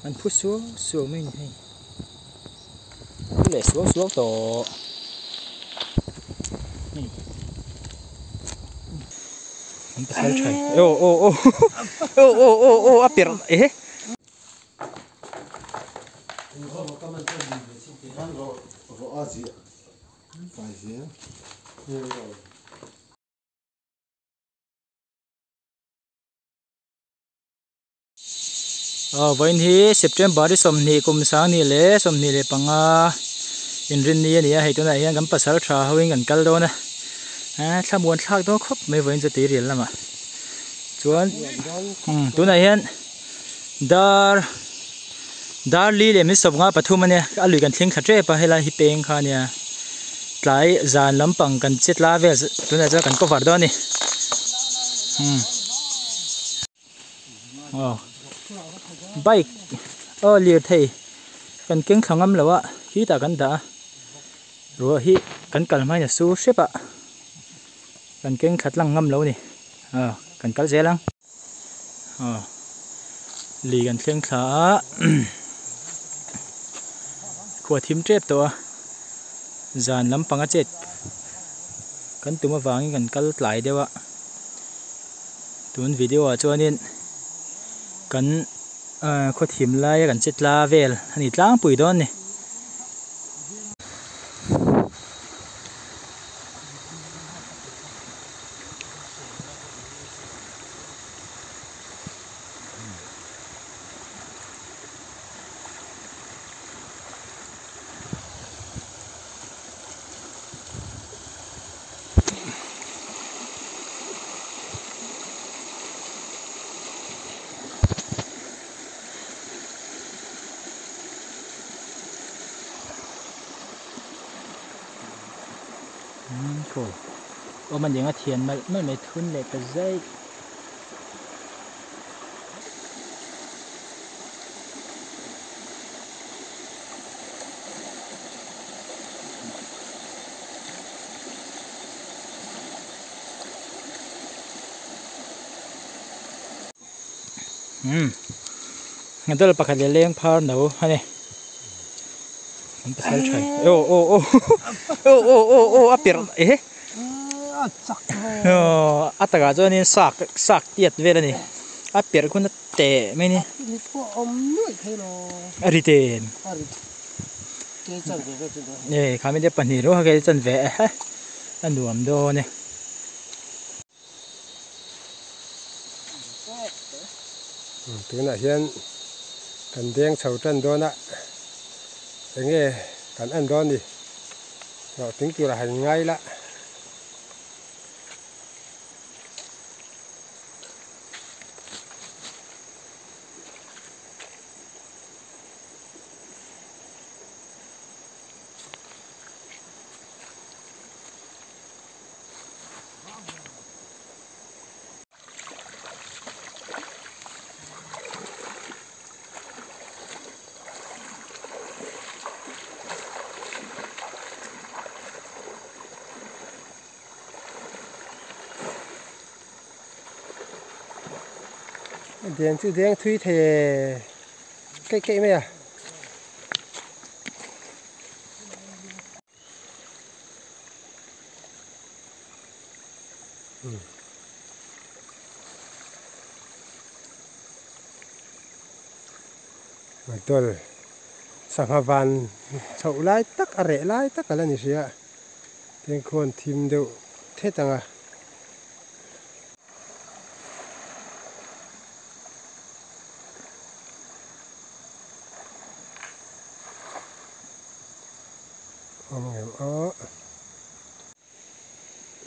An phu suau suau mai a ni hei. Phu leh suau suau tawh. Hei. An pasal tha. Aw aw aw aw aw aw aw a perh ehe. Aw vawiin hi September hi 20 kum 20 leh 25 inrinni a ni a, hei tunah hian kan pasal tha hoin kan kal dawn a, thlamuan thlak dawn khawp mai vawiin chu tuirial lamah chuan tunah hian dar dar li leh min sawmnga pathum a nia a lui kan thleng thla tep a helai hi peng kha a nia tlai zan lampang kan che tla vel tunah chuan kan cover dawn a ni. Aw bike aw lirthei kan keng thla ngam lo a khitah kan dah a ruah hi kan kal hmain a sur hrep a kan keng thla tlang ngam lo a ni aw kan kal zel ang aw lui kan thleng thla a khua thim tep tawh a zan lampang a chet kan tum avangin kan kal tlai deuh a. Tun video ah chuanin kan khaw thim laia kan che tla vel a ni tlangpui dawn a ni. Awm a ni ang a thian malh malh mai thun leh ta zaih. Umm dal pakhat leh leng phar no a ni an pasal tha aw aw aw aw aw aw aw a perh ehe a takah chuanin sak sak tiat vel a ni a perh khun a teh mai a ni a ri ten e khami te pahnih ro kha chan ve e a nuam dawn e. Tunah hian kan deng chho tan dawn a enge kan en dawn ni hlawhtling tura han ngai la. Deng chu deng thui thei e keih keih mai a. Dol sangha van chhoh lai tak a reh lai tak ala ni hria tin khuan thim deuh thet ang a. Awm ngem aw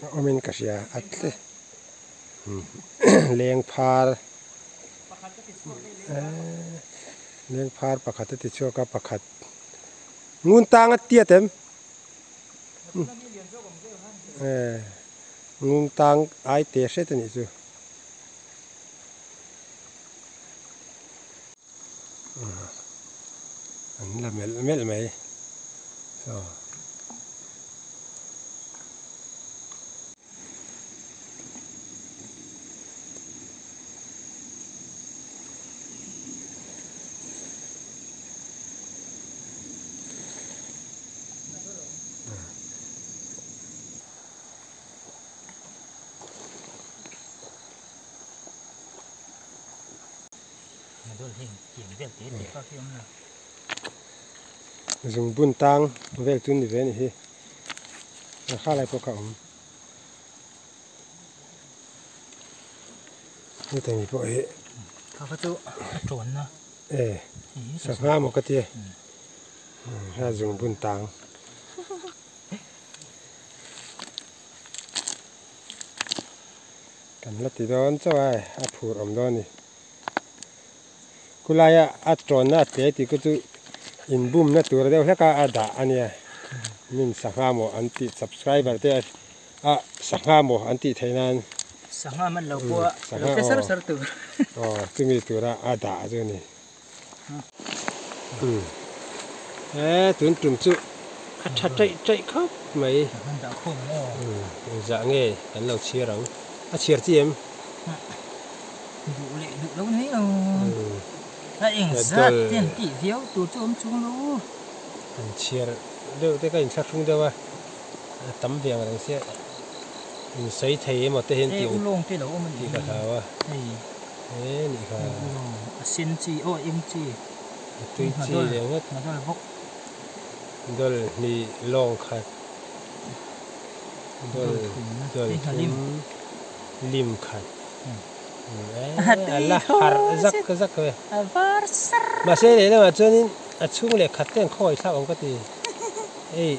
a awmin ka hria a tle leng phar leng phar pakhat a ti chhuak a pakhat ngun tang a tiat em ngun tang ai te hret a nih chu. An la melh melh mai saw. Zungbun tang vel chu ni ve a nih hi a kha lai pawh kha a awm heta mi pawh hi e sangha maw ka tia a zungbun tang. Kan la ti dawn chauh a a phur awm dawn a ni. Khulaia a tawnna a tle tih khu chu inbumna tur deuh hlek a a dah a nia. Min sangha maw an tih subscriber te a sangha maw an tih theih nan. Sangha man lo pawh a lo tle sar sar tur. Aw chumi tura a dah chu a ni. He tun tum chu a tha taih taih khawp mai. Engzah nge kan lo chhiar ang? A chhiar chi em? Duh leh duh lo nei lo. A engzat te an tih viau tur chu awm chung lo. An chhiar deuh te ka inthlahrung deuh a, a tam ve ang reng sia. Insawi thei emaw te hian tih ka hlau a. He nih kha. A sen chi aw a eng chi. A tui chi leh ngawt. Nghadol bawk. Dol hnih lawng khat. Dol dol thum lim khat. A la harh zak zak ve. A var sar. Mahse lehlamah chuanin a chhung leh khat te an khawngaih thlak awm ka ti. Hei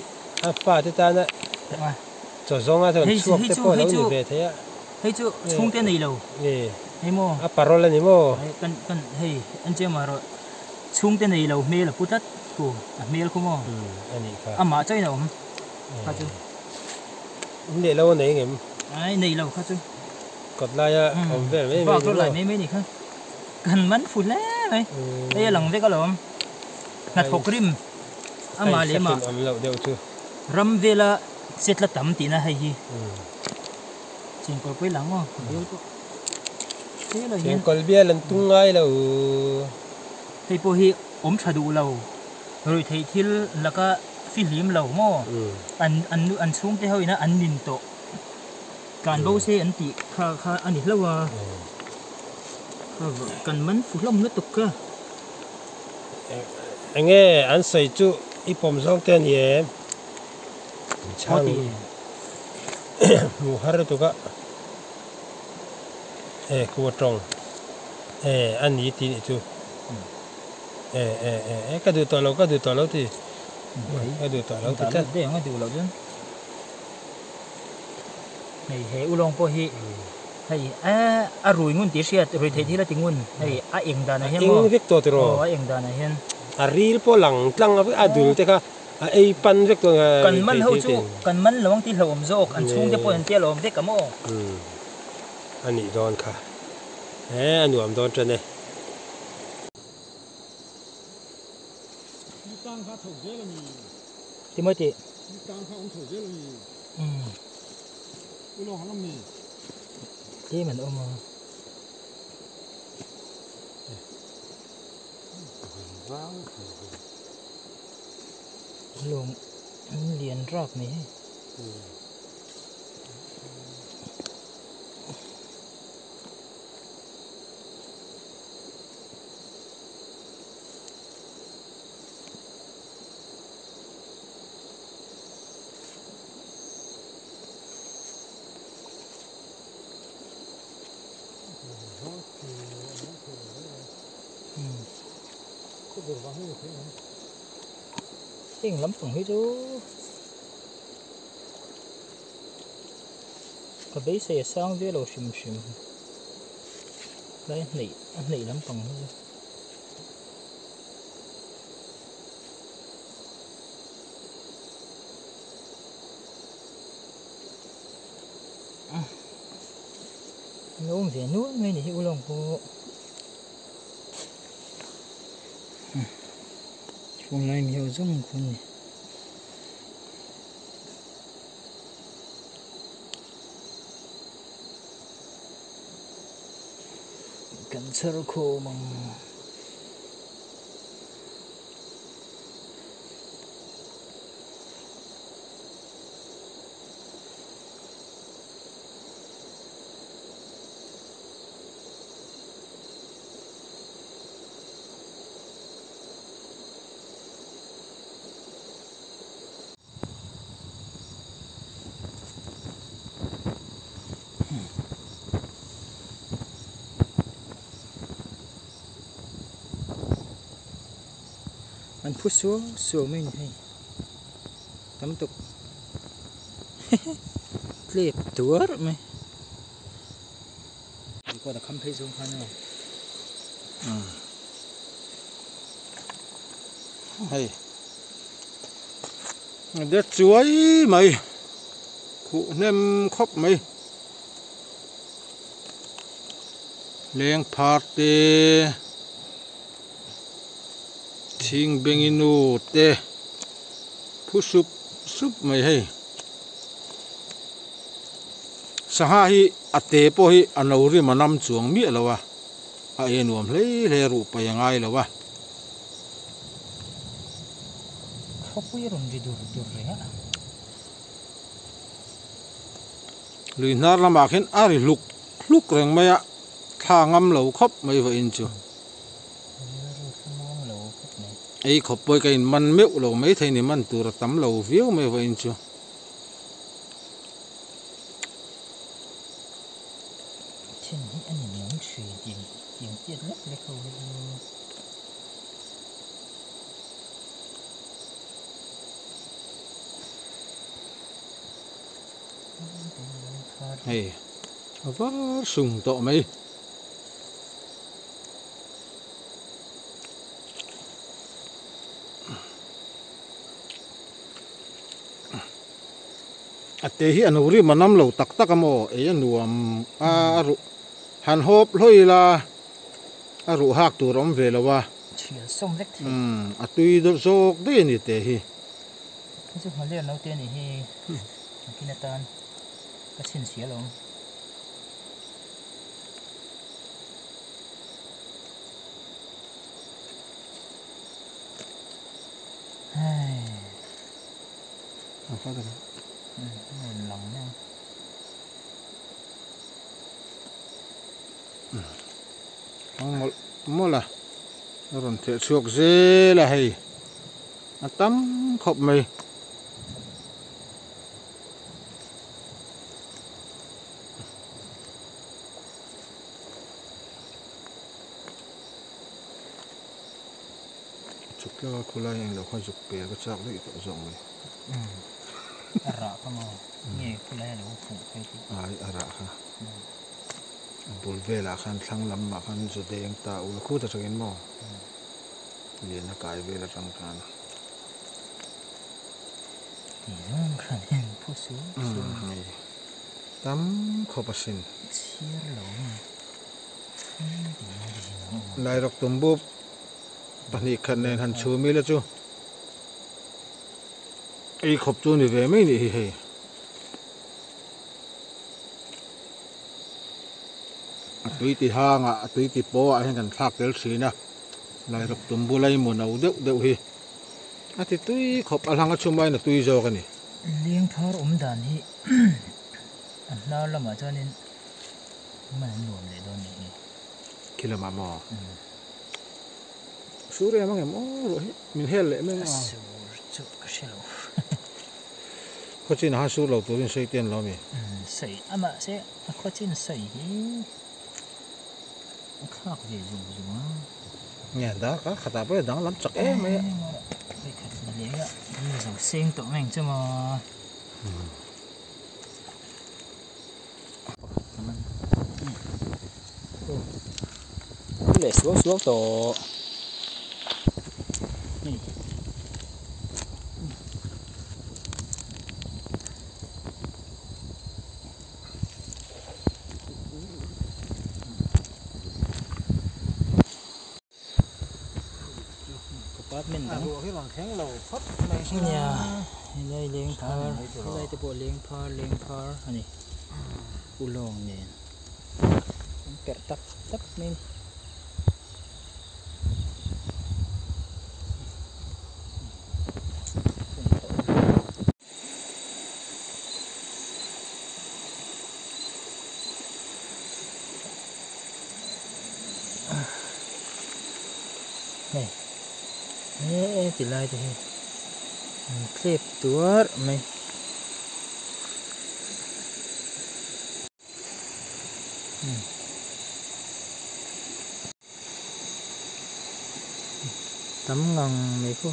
a fate tana chaw zawnga chuan chhuak te pawh a lo ni ve thei a. Hei chu chhungte nei lo. Hei maw. A parol a ni maw? Kan kan hei en chiang mah rawh. Chhungte nei lo hmel a pu tlat khu a hmel khu maw? A nih kha. Amah chawiin a awm kha chu. In leh lo a nei ngem? Ai nei lo kha chu. Kawt laia awm vel mai mai ni maw? Vak rawh lai mai mai ni kha. Kan man fu hle mai. Hei a lang vek alawm. Hnathawk rim amah leh mah. Awm loh deuh chu. Ram vela chetla tam tihna hei hi. Chengkawl pawh i lang maw? Bial pawh. Chengkawl bial an tung ngai lo. Hei pawh hi awm tha duh lo. Ruih theih thil laka fihlim lo maw? An an an chhungte ho ina an nin tawh. Tlan bo se an tih kha kha a ni hlauh a. Kan man fu hlawm lutuk ka. Enge an sawi chu i pawm zawng te a ni em? Chhang hmuh har lutuk a e khu a tawng e a ni tih nih chu e e e e ka duh tawh lo ka duh tawh lo ti ka duh tawh lo ti tlat deng a duh loh chuan hei he ulawng pawh hi hei a a rui ngun tih hriat rui theih thil a ti ngun hei a eng danah hian maw eng vek tawh tiraw aw a eng danah hian a ril pawh lang tlang a dul te kha A ei pan vek dawn a Kan man ho chu kan man lo ang tih hlauhawm zawk, an chhungte pawh an tia lawm vek a maw? Umm a nih dawn kha. He a nuam dawn tan e. Tang kha chho zel a ni. Ti mawi tih? Tang kha awm chho zel a ni. Umm. U lawng an awm ni? Tlem an awm a. Lawng lian rap mai hei. Heng lampang hi chu ka beisei a sang ve lo hrim hrim tlai a hnaih a hnaih lampang hi chu. An awm ve nual mai ni hi ulawng pawh. Chhunglai mi ho zawng khu an ni. Kan chhar khawm ang. An phu suau suau mai a ni hei tam tuk tlep tuar mai kawt a kham phei zawng khan a hei de chuai mai khuh hnem khawp mai leng phar te. Thing benginu te phu sup sup mai hei sangha hi a te pawh hi a no rim a nam chuang miah lo a a ei nuam hlei hlei a ruh paih a ngai lo a. Khawpui a rawn ri dur dur reng a. Lui hnar lamah khian a ri hluk hluk reng mai a thla ngam lo khawp mai vawiin chu. Ei khawp pawh hi ka in man meuh lo mai thei ni man tur a tam lo viau mai vawiin chu. Then hi a ni nung thin tih tiang tiat lek lek ho hi chu. Hei a var sung tawh mai. A te hi a no rim a nam lo tak tak a maw ei a nuam a a ruh han hawp hlawi ila a ruh hak tur a awm ve lo a Thial sawm vek thei. Umm a tui deuh zawk daih a ni te hi. Hei chu hmalian naute a nih hi nakin atan ka chhinchhiah alawm. Ang mawlh mawlh a a rawn theh chhuak zel a hei a tam khawp mai. Chuk tlak a khulai englo kha zuk pel ka chak daih tawh zawk mai. A rah kha maw nge khulai a lo fuh phei tih. Ai a rah kha a bul velah khan thlang lamah khan zu deng ta ul khut atangin maw lian a kai vel atang khan. Ti zawng khan heng phu su su. Tam khawp asin. Chhiar lo nge. Lairawk tumbu pahnih khat nen han chhum ila chu ei khawp chu ni ve mai nih hi hei. A tui ti hang ah a tui ti pawh ah hian kan thlak tel thin a Lairawk tumbu laimu no deuh deuh hi a ti tui khawp a hlang a chhum aiin a tui zawk a ni. Lengphar awm dan hi a hnar lamah chuanin man an nuam leh dawn nih hi. Khi lamah maw? Sur em ang em aw ruah hi min hel leh mai ang a. Sur chu ka hre lo. Khawchin a han sur lo turin sawi te an lo mi? Sawi a mahse a khawchin sawi hi a thlak ve zung zung a. Nge dar kha khatah pawh hi a danglam chak em mai a. Vawikhat ni leh a kan la zo seng tawh mai ang chu maw. Leh suau suau tawh hei Compartment dang nia helai leng phar helai te pawh leng phar leng phar a ni ulawng nen an perh tak tak mai a ni. Hei he ti lai te hi an tlep tuar mai. Tam ngang mai khu.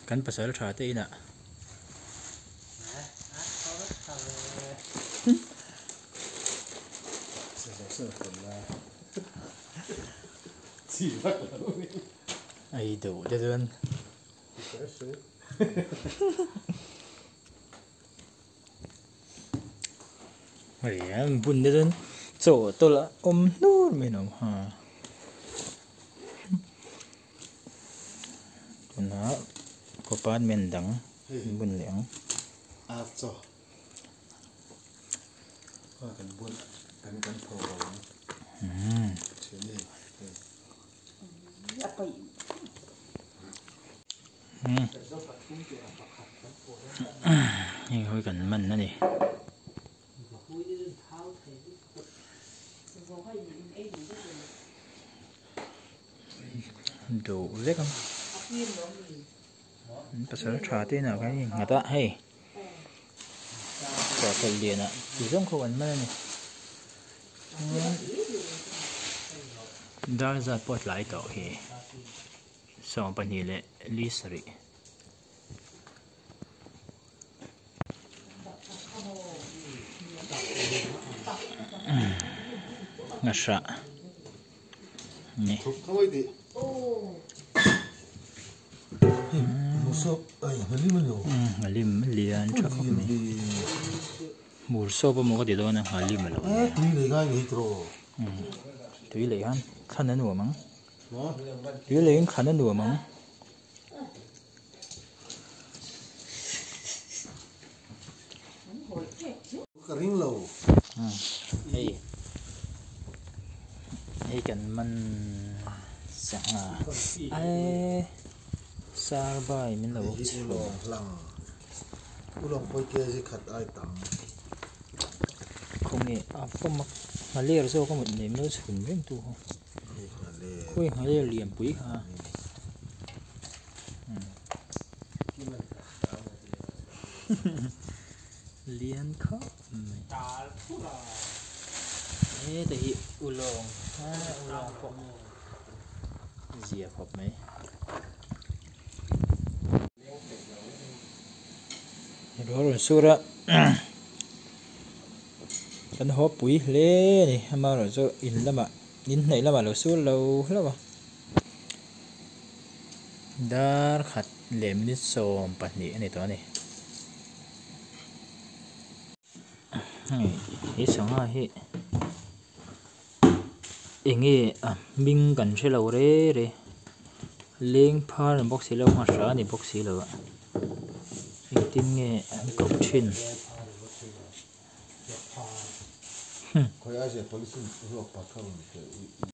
Kan pasal tha te inah ai duh te chuan hei an bun te chuan chaw tawlh a awm hnur mai lo ha. Tunah compartment dang bun leh ang. Heng hi kan man a ni. Duh vek ang an pasal tha te inah khan in nghat a hei chawhpawlh lian ah ti zawng kho an man a ni dar zat pawh a tlai tawh khi 24 leh li sarih. Ngahra ni. Nghalim lian tha khawp mai. Hmur sawp emaw ka ti dawn a nghalim a lo nia. Tui lei khan thlan a nuam ang. Tui leiin thlan a nuam ang. Ka ring lo. Hei hei kan man sangha e sarbai min lo chhun. Ulawng hlang ulawng pawh kg khat ai tam. Khawnge a fawm a nghaler zawk a mut nei min lo chhun reng tu ho. Khawi nghaler lianpui kha. Lian khawp mai heta hi ulawng ulawng pawh zia khawp mai ruah rawn sur a kan haw pui hle a ni amaherawhchu in lamah in hnaih lamah lo sur lo hlauh a. Dar khat leh minute 12 a ni tawh a ni. Hei he sangha hi eng nge a hming kan hre lo re re leng phar a ni bawk si lo nghahra a ni bawk si lo a engtin nge an koh thin.